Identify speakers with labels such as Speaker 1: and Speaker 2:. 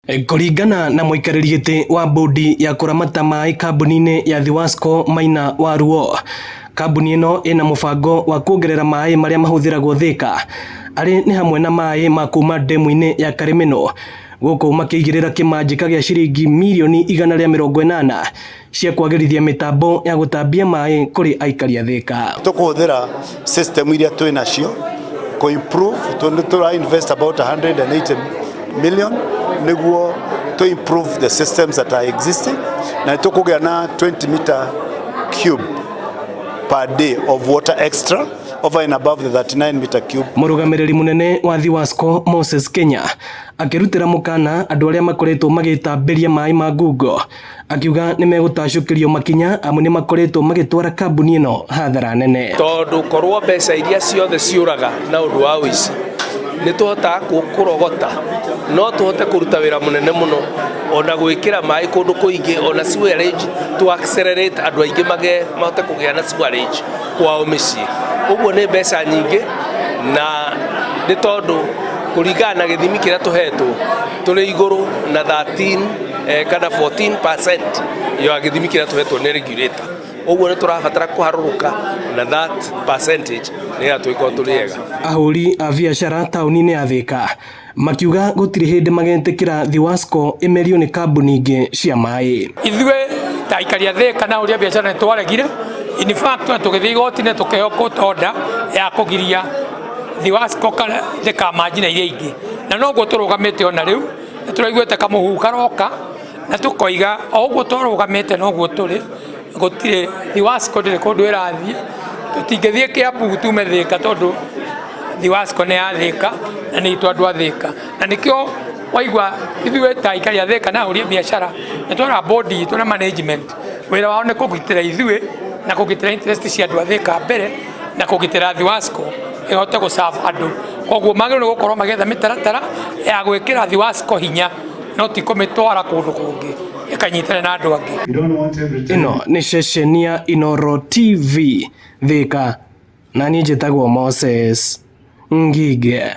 Speaker 1: Kũringana na mũikarĩri gĩtĩ wa bodi ya kũramata maĩ kambuni-inĩ ya Thiwasco Maina Waruo, kambuni ĩno ĩna mũbango wa kuongerera maĩ marĩa mahũthĩragwo Thika, arĩ nĩ hamwe na maĩ ma kuma ndemu-inĩ ya Karĩmĩnũ, gũkũ makĩigĩrĩra kĩmanjĩka gĩa ciringi mirioni 180 cia kwagĩrithia mĩtambo ya gũtambia maĩ kũrĩ aikari a Thika.
Speaker 2: Tũkũhũthĩra system iria twĩ nacio kũ improve, tondũ tũra invest about 180 million nĩguo to improve the systems that are existing, na tũkũgĩa na 20 meter cube per day of water extra over and above the 39 meter cube.
Speaker 1: Mũrũgamĩrĩri mũnene wa Thiwasco Moses Kenya akĩrutĩra mũkana andũ arĩa makoretwo magĩtambĩria maĩ ma ngungo, akiuga nĩ megũtacũkĩrio makinya amu nĩ makoretwo magĩtwara kambuni ĩno hathara nene.
Speaker 3: Tondũ korwo mbeca iria ciothe ciũraga na ũndũ wa ũici nĩ tũhotaga kũrogota, no tũhote kũruta wĩra mũnene mũno, ona gwĩkĩra maĩ kũndũ kũingĩ, ona sewerage to accelerate andũ aingĩ mage mahote kũgĩa na sewerage kwao mĩciĩ. Ũguo nĩ mbeca nyingĩ, na nĩ tondũ kũringana na gĩthimi kĩrĩa tũhetwo tũrĩ igũrũ na 13 kana 14% ya gĩthimi kĩrĩa tũhetwo nĩ regulator. Ũguo nĩ tũrabatara kũharũrũka na that percentage nĩgetha tũgĩkorwo tũrĩ ega.
Speaker 1: Ahũri a biacara taũni-inĩ ya Thika makiuga gũtirĩ hĩndĩ magetĩkĩra Thiwasco ĩmerio nĩ kambuni ingĩ cia maĩ.
Speaker 4: Ithuĩ ta aikari a Thika na ahũri a biacara nĩ twaregire, in fact tũgĩthiĩ igoti-inĩ tũkĩheo court order ya kũgiria Thiwasco kana ndĩkamanji na iria ingĩ, na noguo tũrũgamĩte ona rĩu. Nĩ tũraiguĩte kamũhuhu karoka na tũkoiga o ũguo twarũgamĩte noguo tũrĩ, gũtirĩ Thiwasco ndĩrĩ kũndũ ĩrathiĩ, tũtingĩthiĩ Kiambu tume Thika tondũ Thiwasco nĩ ya Thika na nĩ itũ andũ a Thika, na nĩkĩo waigua ithuĩ ta aikari a Thika na ahũri a biacara nĩ twara board itũ na management, wĩra wao nĩ kũgitĩra ithuĩ na kũgitĩra interest cia andũ a Thika mbere na kũgitĩra Thiwasco ĩhote gũ serve andũ. Koguo magĩrĩirwo nĩ gũkorwo magĩetha mĩtaratara ya gwĩkĩra Thiwasco hinya no ti kũmĩtwara kũndũ kũngĩ ĩkanyitane na andũ angĩ.
Speaker 1: Ĩno nĩ ceceni ya Inooro TV Thika, na niĩ njĩtagwo Moses Ngige.